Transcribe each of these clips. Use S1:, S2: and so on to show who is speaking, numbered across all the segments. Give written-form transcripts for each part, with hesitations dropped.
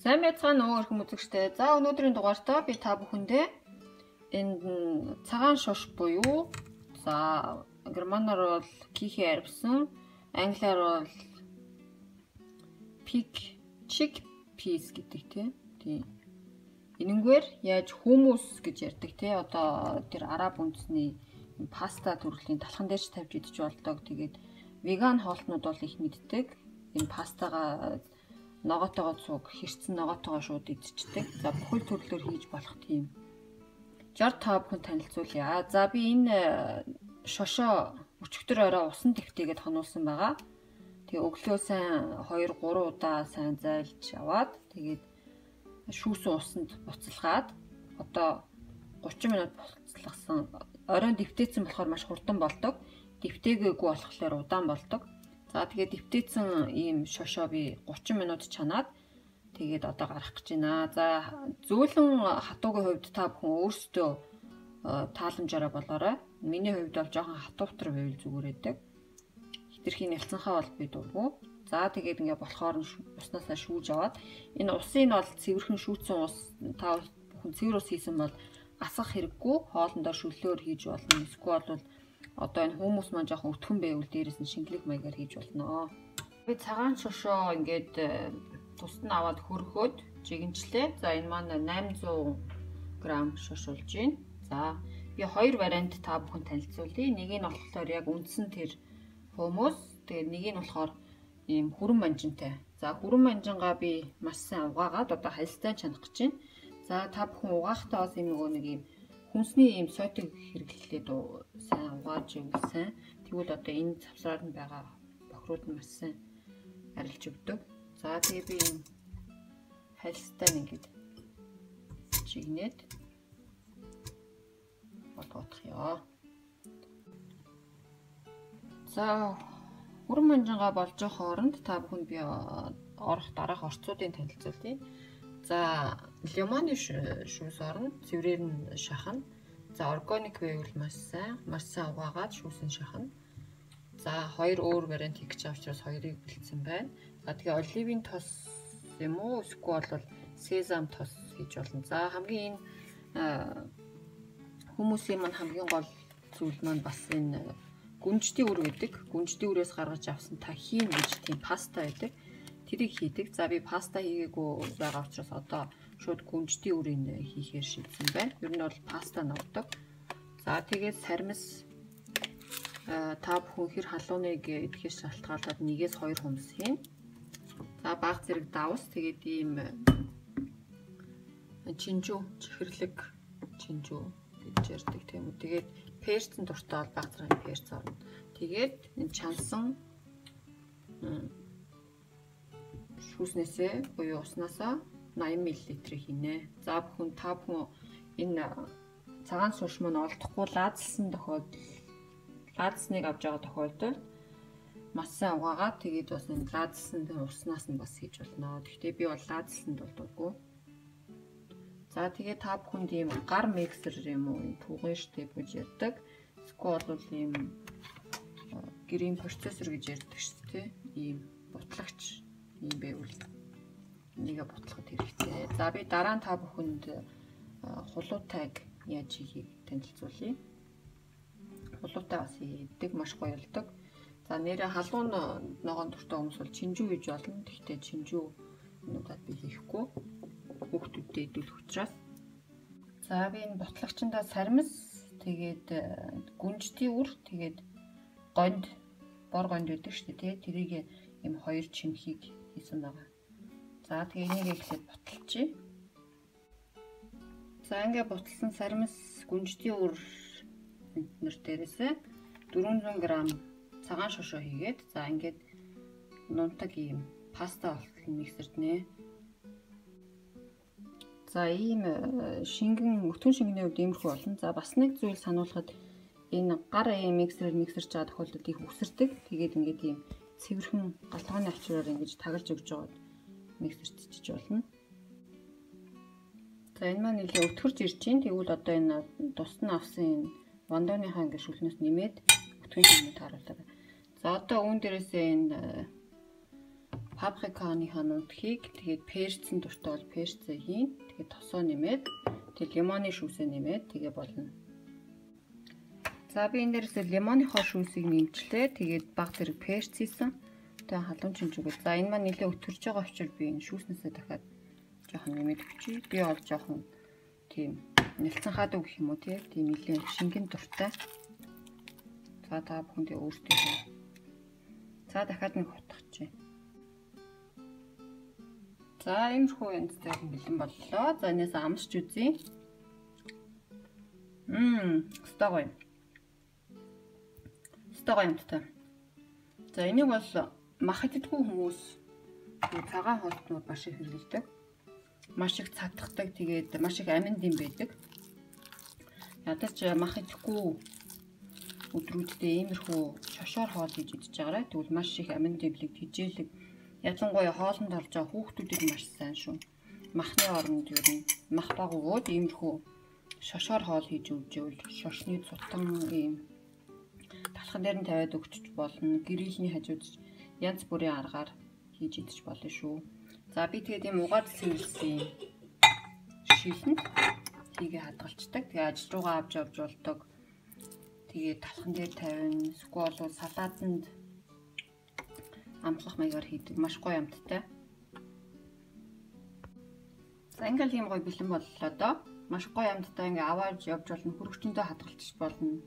S1: Сайн байцгаана уу өрхөм үзэгчтэй. За өнөөдрийн дугаартаа би та бүхэндээ энэ цагаан шош буюу за германаар бол кихе арвсан, англиар бол pig chick peas гэдэг тийм. Энэнгээр яаж хүмүүс гэж ярьдаг тий. Одоо тэр араб үндэсний паста төрлийн талхан дээр ч тавьж идэж болдог. Тэгээд веган хоолтнууд бол их мэддэг. Энэ пастагаа ногоотойгоо цуг хэрцэн ногоотойгоо шууд идчихдэг. За бүхэл төрлөөр хийж болох тийм. 65 хүн танилцуулъя. За би энэ шошоо өчигдөр орой усан тэвтээгээд хонуулсан байгаа. Тэгээ өглөө сайн 2 3 удаа сайн зайлж аваад тэгээд шүүсэн усанд буцалгаад одоо 30 минут буцалгасан. Оройн дэвтээсэн болохоор маш хурдан болдог. Дэвтээгээгүй болохоор удаан болдог. За тэгээд дэвтээсэн ийм шошоо би 30 минут чанаад тэгээд одоо гаргах гэж байна. За зөөлөн хатуугийн хувьд та бүхэн өөрсдөө тааламжаараа болоорой. Миний хувьд бол жоохон хатуутар байвал зүгээр байдаг. Хитрхийн нялцанхаа бол би дургу. За тэгээд ингээ болохоор уснаасаа шүүж аваад энэ усын нь бол цэвэрхэн шүүцэн ус, та бүхэн цэвэр ус хийсэн бол асах хэрэггүй, хоолндоо шүллөөр хийж болно. Эсвэл бол одоо энэ хүмүүс маань жоохон өтгөн байвал дээрээс нь шингэлэг маягаар хийж болно. Би цагаан шошоо ингээд тусад нь аваад хөрөхөд жигэнчлээ. За энэ маань 800 г шош болж байна. За би хоёр вариант та бүхэн танилцуулъя. Нэг нь болохоор яг үндсэн тэр хүмүүс, тэгээд нэг нь болохоор ийм хүрэн манжинтай. За хүрэн манжингаа би маш сайн угаагаад одоо хальстай чанах гэж байна. За та бүхэн угаахтаа бас ийм нөгөө нэг ийм хүнсний ийм сойтыг хэрэглээд сайн угааж ивэл сайн. Тэгвэл одоо энэ завсраар нь байгаа бохирууд нь маш сайн арилж өгдөг. За тэгээ би ийм хальстай ингээд чигнээд болгоодох. За хүрэн манжингаа болж байгаа хооронд та бүхэнд би орох дараах орцуудын танилцуулъя. За лимоны шүүс орно, цэврээр нь шахна. За органик байвал маш сайн угаагаад шүүс нь шахна. За хоёр өөр вариант хийх гэж байгаа учраас хоёрыг бэлдсэн байна. За тэгээ оливын тос юм уу эсвэл бол сезам тос хийж болно. За хамгийн энэ хүмүүсийн маань хамгийн гол зүйл маань бас энэ гүнждийн үр гэдэг. Гүнждийн үрээс гаргаж авсан тахин гэж тийм паста байдаг. Тэрийг хийдэг. За би паста хийгээгүй байгаа учраас одоо шууд гүнждийн үрийг хийхээр шийдсэн байна. Ер нь бол паста ногдог. За тэгээд сармис та бүхэн хэр халууныг идэхээс шалтгаалаад 1-2 хумс хийнэ. За баг зэрэг давс, тэгээд ийм чинжүү, чихэрлэг чинжүү гэж ярьдаг тийм үү. Тэгээд перцэн дуртай бол баг зэрэг перц орно. Тэгээд энэ чансан шүүснээсээ буюу уснаасаа 80 мл хийнэ. За бүхэн та бүхэн энэ цагаан шош маань олдохгүй лаазлсан тохиолдолд лаазсныг авч байгаа тохиолдолд маш сайн угаагаад тэгээд бас энэ лаазлсан уснаас нь бас хийж болно. Гэхдээ би бол лаазлсанд бол дургүй. За тэгээд та бүхэнд ийм гар миксер юм уу тугын штеп гэж ярьдаг. Эсвэл бол ийм гэрийн процессор гэж ярьдаг шүү дээ. Ийм бутлагч ийм байвал нэгэ бутлахад хэрэгтэй. За би дараа нь та бүхэнд хулуутайг яаж хийхийг танилцуулъя. Хулуутай бас хийдэг, маш гоё болдог. За нэрээ халуун ногоон дуртай хүмүүс бол чинжүү хийж болно. Гэхдээ чинжүү энэ удаад би хийхгүй. Хүүхдүүдэд идүүлэх учраас. За би энэ бутлагчандаа сармис, тэгээд гүнждийн үр, тэгээд гонд, бор гонд байдаг шүү дээ, тэрийг ийм хоёр чимхийг хийсэн байгаа. За тэгээ энийг эхлээд буталчихъя. За ингээ буталсан сармис, гүнждийн үр энтнэр дээрээсээ 400 г цагаан шошоо хийгээд за ингээд нунтаг ийм паста болтол миксерднэ. За ийм шингэн өтгөн шингэний хувьд иймэрхүү болно. За бас нэг зүйл сануулхад энэ гар ийм миксерээр миксерч байгаа тохиолдолд их үсэрдэг. Тэгээд ингээд ийм цэвэрхэн галтгооны авчраар ингэж тагалж өгч байгаад миксерчиж болно. За энэ маань нэлээ өтгөрч ирж байна. Тэгвэл одоо энэ тусад нь авсан энэ вандооныхаа ингэ шүлнээс нэмээд өтгөн шингэний тааруулаад. За одоо үүн дээрээсээ энэ Паприканыхаа нунтгийг тэгээд перцэн дуртай бол перцээ хийн. Тэгээд тосоо нэмээд тэгээд лимоны шүүсээ нэмээд тэгээ болно. За би энэ дээрээс лимоныхоо шүүсийг нэмчлээ. Тэгээд баг зэрэг перц хийсэн. Тэгээд халуун чинжүүгээ. За энэ маань нэлээ өтөрж байгаа учраас би энэ шүүснээсээ дахиад жоохон нэмээд өгчий. Би бол жоохон тийм нэлцэн хаадаг гэх юм уу тий. Тийм нэлээ шингэн дуртай. За та бүхэндээ өөртөө. За дахиад нэг хутгах. За иймэрхүү янзтай бэлэн боллоо. За энэс амсч үзье. Өстой гоё. Өстой гоё юмтай. За энийг бол мах иддэггүй хүмүүс цагаан хоолтнууд маш их хэрэглэдэг. Маш их цадахдаг. Тэгээд маш их амин дэм байдаг. Ядаж мах идэхгүй өдрүүддээ иймэрхүү шошоор хоол хийж идэж байгаарай. Тэгвэл маш их амин дэмлэг, тэжээлэг, ялангуяа хоолнд орж байгаа хүүхдүүдэд маш сайн шүү. Махны оронд ер нь мах баг өгөөд иймэрхүү шошоор хоол хийж өгч ивэл шошны цутан ийм талхан дээр нь тавиад өгч болно. Гэрэлний хажууд янз бүрийн аргаар хийж идэж болно шүү. За би тэгээд ийм угаад цэвэрлсэн шилэнд хийгээ хадгалцдаг. Тэгээ ажил руугаа авч явж болдог. Тэгээд талхан дээр тавина. Эсвэл бол салаатанд амтлах маягаар хийдэг. Маш гоё амттай. За ингээл ийм гоё бэлэн боллоо доо. Маш гоё амттай ингээ аваад явж болно. Хөргөчөндөө хадгалчих болно.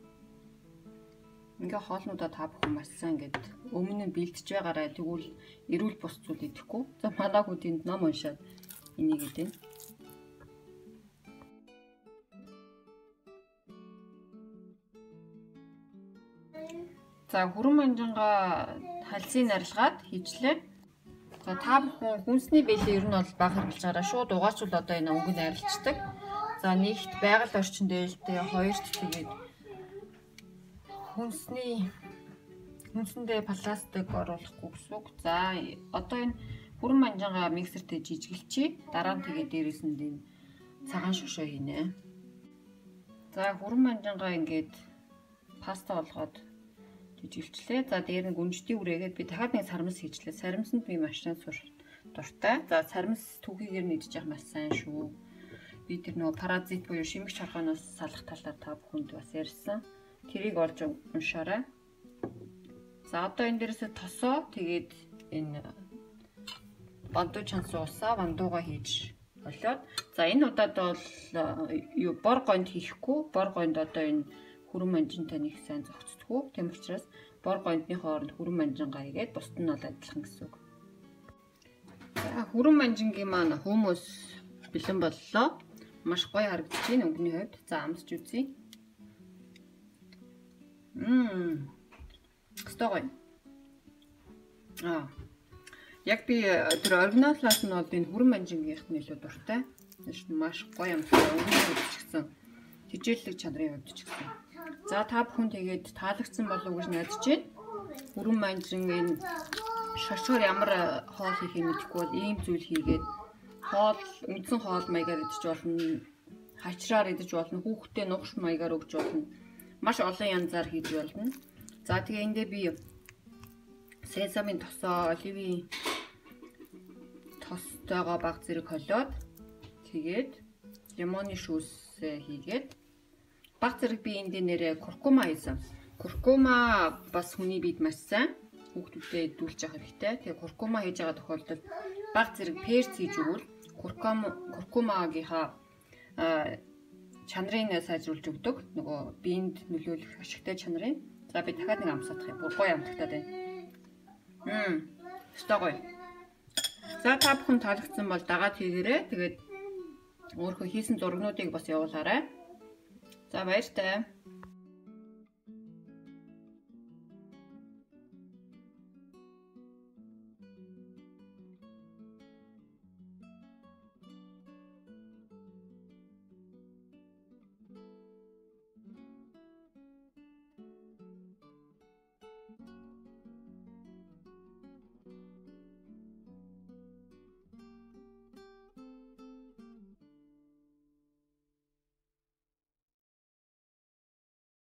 S1: Ингээ хоолнуудаа та бүхэн маш сайн ингээд өмнө нь бэлтэж байгаарай. Тэгвэл эрүүл бус зүйл идэхгүй. За манай хүүд энд ном уншаад энийг идэнэ. За хүрэн манжингаа хальсыг арилгаад хийжлээ. За та бүхэн хүнсний бэлэн ер нь бол бага хэрэглэж байгаараа шууд угаачвал одоо энэ өнгө нь арилчдаг. За нэгт байгаль орчин дээлтэй, хоёрт тэгээд хүнсэндээ пластик оруулахгүй гэсэн үг. За одоо энэ хүрэн манжингаа миксертэй жижиглэчихье. Дараа нь тэгээд дээрээс нь энэ цагаан шошоо хийнэ. За хүрэн манжингаа ингээд паста болгоод жижиглчлээ. За дээр нь гүнжтий үрээгээд би дахиад нэг сармс хийжлээ. Сармсанд би маш сайн дуртай. За сармс түүхийгээр нь идэж явах маш сайн шүү. Би тэр нөгөө паразит буюу шимэг чорхооноос салах талаар та бүхэнд бас ярьсан. Тэрийг олж уншаарай. За одоо энэ дээрээсээ тосоо тэгээд энэ бандуу чансан усаа бандуугаа хийж олиод. За энэ удаад бол юу бор гонд хийхгүй. Бор гонд одоо энэ хүрэн манжинтай нэг сайн зохицдоггүй. Тийм учраас бор гондны хооронд хүрэн манжингаа хийгээд бусд нь бол адилхан гэсэн үг. За хүрэн манжингийн маань хүмүүс бэлэн боллоо. Маш гоё харагдаж байна өнгөний хувьд. За амсч үзье. Өстой гоё. Яг би тэр оригиналаас нь бол энэ хүрэн манжингийнх нь илүү дуртай. Маш гоё амттай өнгөний хувьд ч гэсэн тэжээлэг чанарын хувьд ч гэсэн. За та бүхэн тэгээд таалагдсан болов уу гэж найдаж байна. Хүрэн манжин энэ шошгоор ямар хоол хийхээ мэдэхгүй бол ийм зүйл хийгээд хоол үндсэн хоол маягаар идэж болно. Хачраар идэж болно. Хүүхдээ нугш маягаар өгч болно. Маш олон янзаар хийж болно. За тэгээ эндээ би сесамын тосоо, оливын тостойгоо баг зэрэг холиод тэгээд лимоны шүүсээ хийгээд баг зэрэг би эндээ нэрээ куркума хийсэн. Куркума бас хүний биед маш сайн. Хүүхдүүдэд идүүлж явах хэрэгтэй. Тэгээ куркума хийж байгаа тохиолдолд баг зэрэг перц хийж өгвөл куркумагийнхаа чанарыг сайжруулж өгдөг. Нөгөө биед нөлөөлөх ашигтай чанарыг. За би дахиад нэг амсаадах юм. Бүр гоё амтагтаад байна. Өстой гоё. За та бүхэн таалагдсан бол дагаад хийгээрэй. Тэгээд өөрийнхөө хийсэн зургнуудыг бас явуулаарай. За баяртай.